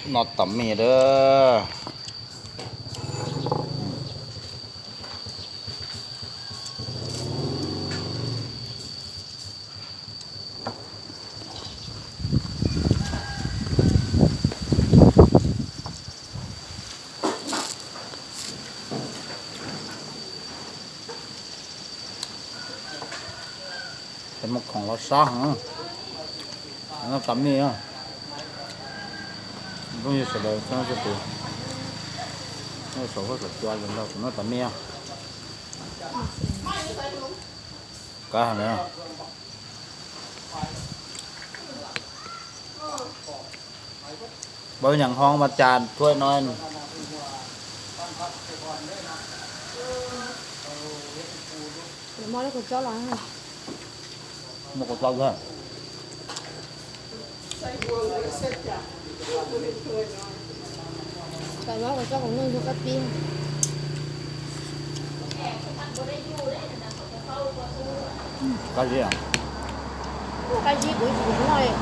No tom mij lawm. Muaj khoom los sab heev. No tom mij, phooj ywg sawv daws txhua tus, saum huab saum cua los nrog kuv noj tom mij. Qab heev. Pab nyeem hoob mas cas thuaj no. Muaj kua txob thiab. Kua txob kuv noj yug kab pib. Qab zib, qab zib kuv tsis noj li.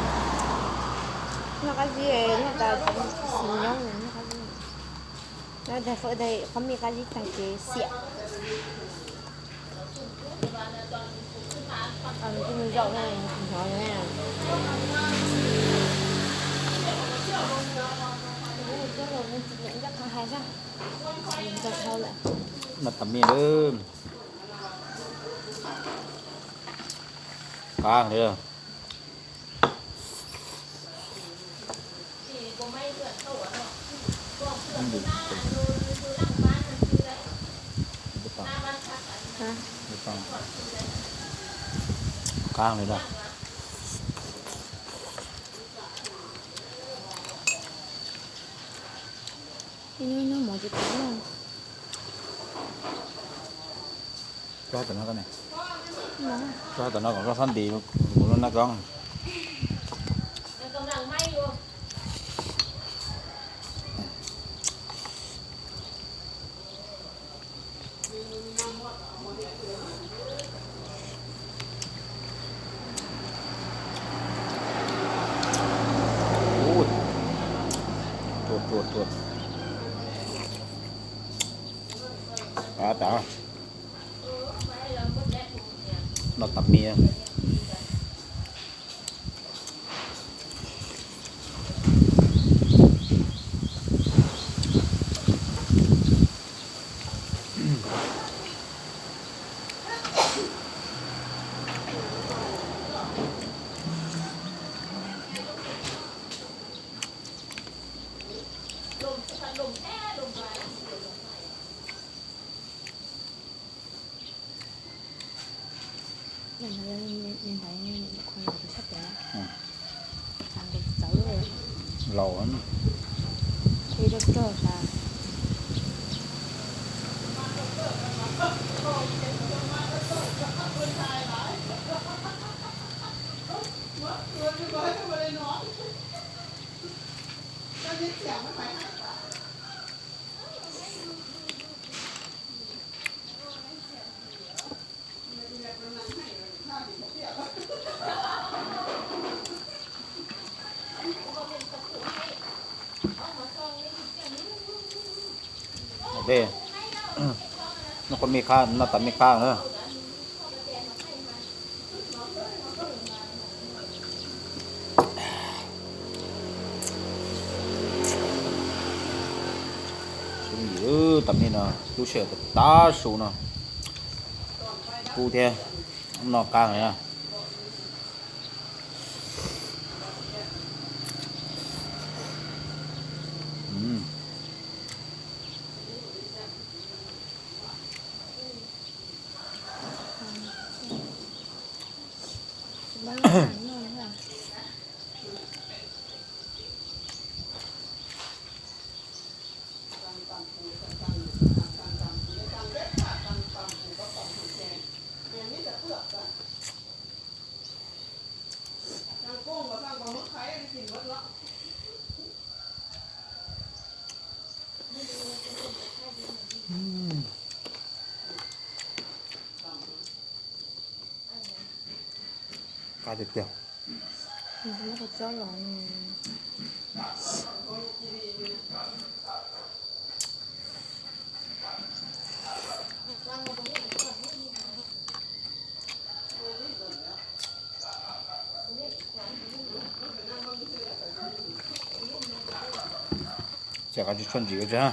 Noj qab zib noj tas xis nyoob noj qab zib. Noj tas qhov mij qab zib tag ces xiam. Zaum ne, hnov ne. Coj los nws tsis nyiam nrog qhov hais zaj. Noj tas mij lawm. Qab li. Qab li da. Ib hnub mov tsis tau noj. Tso tom no, tso tom no kom koj txhob ntis kuv lub nab koob. Tuag tuag tuag. Tab tom noj tas mij. Laus lawm. Noj kua mij qab, noj tas mij qab na. Tus yim tam nej no lub sij hawm tav su no kub thiab, noj qab na. Qab tiag tiag. Muab kua txob los. Ces qab tsis tshua ntsim tsi ha.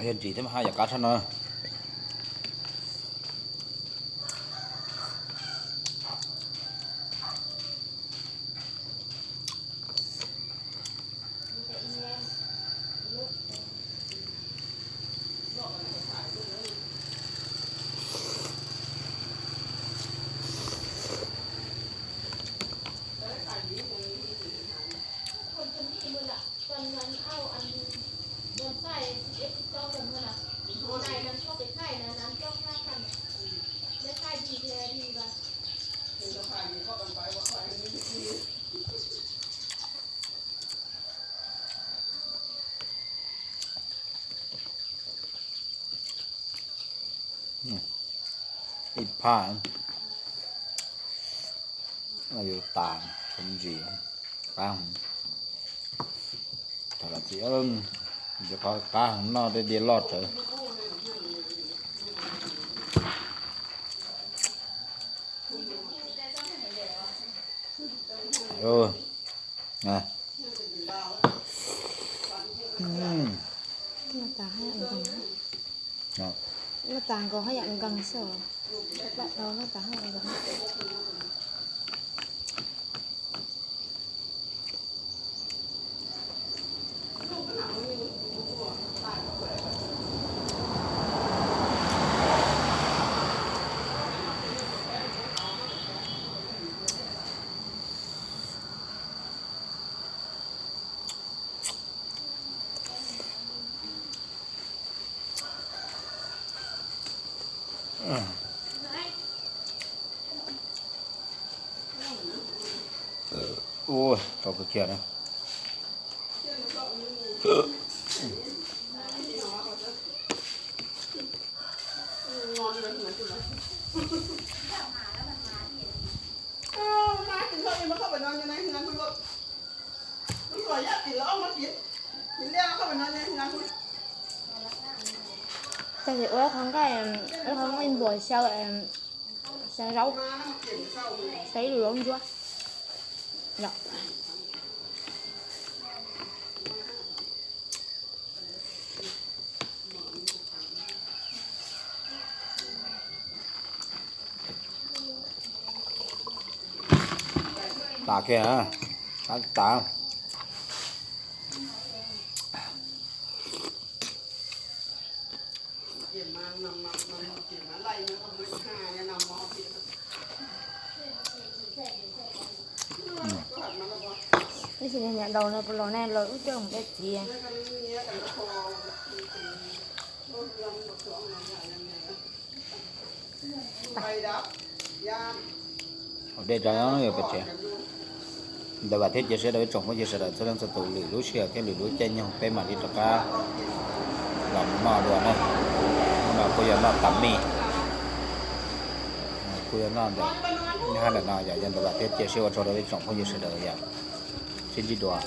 Yog ntsim thiab mas haj yam qab tshaj no. Ib phaj yuav tas, tshua ntsim, qab heev. Thaum los txiv, qhov qab heev noj tej diav loj tsawv. Noj tas nkaus haj yam nkees xwb. Laj dhau noj tas haj yam nkees. Ua, tau kawg kiag na. Tag ces ua ib qho nqaij, ib qho nqaij npuas xyaw, xyaw zaub, xyaw ib lub zaub ntsuab. Tas kiag, tas. Ib txhia niam laus no puas los ne, los ub coj mus dej txiv. Ua dej rau yog pes tsev. Ntawd vam thiab cia siab rau ib tsoom phooj ywg sawv daws txhua leej txhua tus lwm lub sij hawm thiab lwm lub caij nyoog peb mam li rov qab los noj dua na. Hnub no kuj yuav noj tas mij, kuj yuav noj ntawm, nyob hab ntawm no yog ntawd vam thiab cia siab ua tsaug rau ib tsoom phooj ywg sawv daws yom. Sib ntsib dua.